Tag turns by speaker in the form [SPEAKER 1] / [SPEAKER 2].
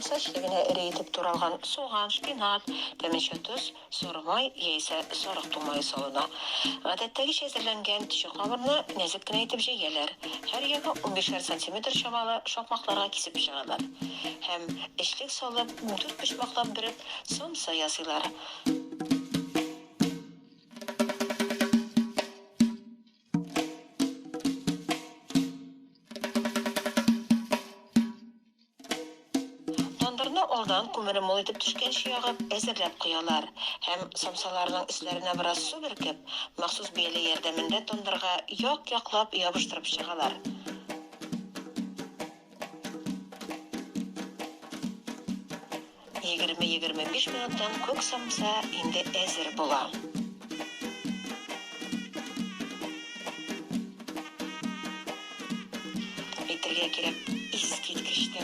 [SPEAKER 1] Самса эчлегенә эре итеп туралган суган, шпинат, тәменчә тоз, сары май яисә сарык тумае салына. Гадәттәгечә әзерләнгән төче камырны нәзек кенә итеп җәяләр, һәр ягы унбишәр сантиметр чамалы шакмакларга кисеп чыгалар. Һәм, эчлек салып, дүртпочмаклап бөреп, самса ясыйлар. Тандырны алдан күмере мул итеп төшкәнче ягып, әзерләп куялар һәм, самсаларның өсләренә бераз су бөркеп, махсус бияләй ярдәмендә тандырга як-яклап ябыштырып чыгалар. 20-25 минуттан күк самса инде әзер була. Әйтергә кирәк, искиткеч тәмле.